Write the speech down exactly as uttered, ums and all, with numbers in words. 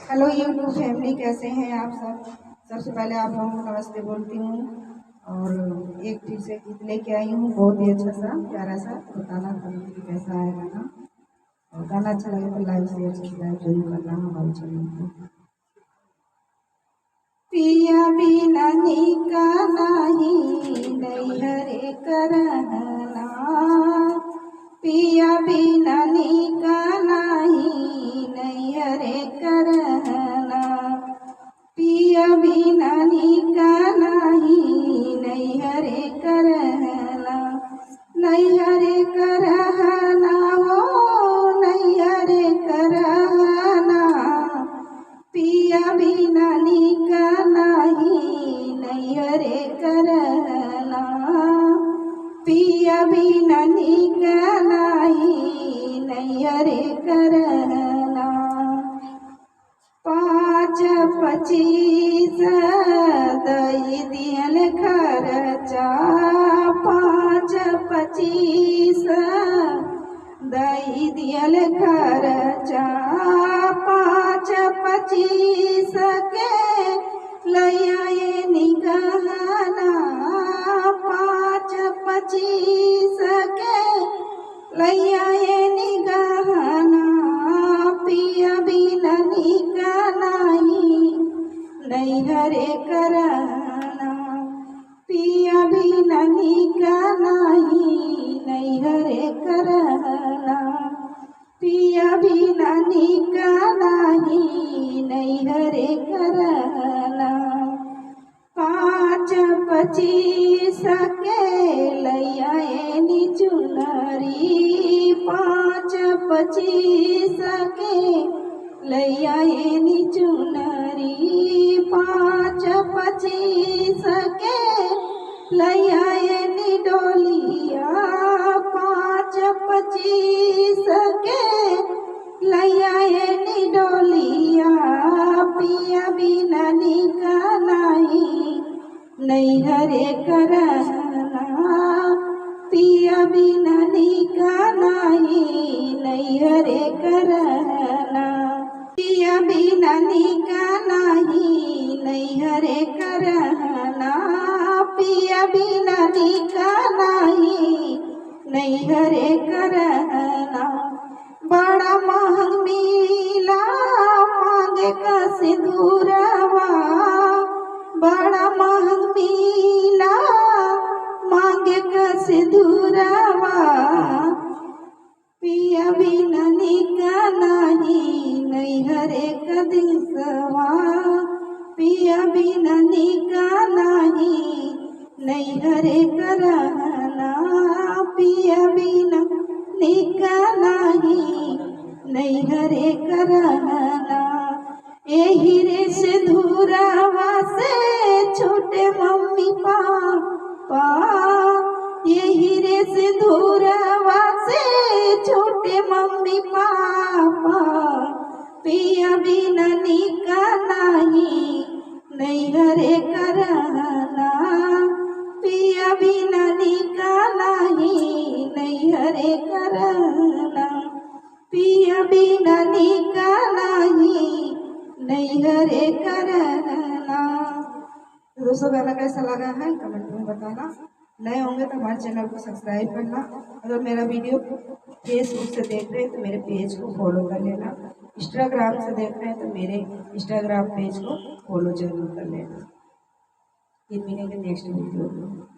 Hello YouTube family, कैसे हैं आप सब? सबसे पहले आप लोगों को नमस्ते बोलती हूँ और एक फिर से गीत लेके आई हूँ, बहुत ही अच्छा सा, प्यारा सा, बताना था कि कैसा आएगा ना। और गाना अच्छा लगे तो like, share, subscribe जरूर करना हमारे channel को। पिया बिना निक नाही नैहरे क रहना, पिया बिना निक नाही नैहरे क रहना, पिया बिना निक नाही नैहरे क रहना, नैहरे क रहना हो, नैहरे क रहना। पिया बिना निक नाही नैहरे क रहना, पिया बिना निक नाही नैहरे क रहना। पाँच पच्चीस दई दिहल खर्चा, पाँच पच्चीस दई दिहल खर्चा, पाँच पच्चीस के लैया एनी गहना, पाँच पच्चीस के लैया एनी गहना, पिया बिना निक नाही नैहरे क रहना, पिया बिना निक नाही नैहरे क रहना, पिया बिना निक नाही नैहरे क रहना। पाँच पच्चीस के लैया एनी चुनरी, पाँच पच्चीस के लैया एनी चुनरी, पाँच पच्चीस के लैया एनी डोलिया, पाँच पच्चीस के लैया एनी डोलिया, पिया बिना निक नाही नैहरे क रहना, पिया बिना निक नाही नैहरे क रहना, पिया बिना निक नाही नैहरे क रहना, पिया बिना निक नाही नैहरे क रहना। बड़ा महंग मिला मांगे क सिंदूरवा, बड़ा महंग मिला मांगे क सिंदूरवा, पिया बिना निक नाही नैहरे क देसवा, पिया बिना निक नाही नैहरे क रहना, पिया बिना निक नाही नैहरे क रहना। एही रे सिंदूरवा से छूटे मम्मी पापा, एही रे सिंदूरवा से छूटे मम्मी पापा, पिया बिना निक नाही नैहरे क रहना, पिया बिना निक नाही नैहरे क रहना, पिया बिना निक नाही नैहरे क रहना। तो दोस्तों, गाना कैसा लगा है, comment में बताना। नए होंगे तो हमारे channel को subscribe करना। अगर मेरा video Facebook से देख रहे हैं तो मेरे page को follow कर लेना, Instagram से देख रहे हैं तो मेरे Instagram page को follow जरूर कर लेना। फिर मिलेंगे next video में।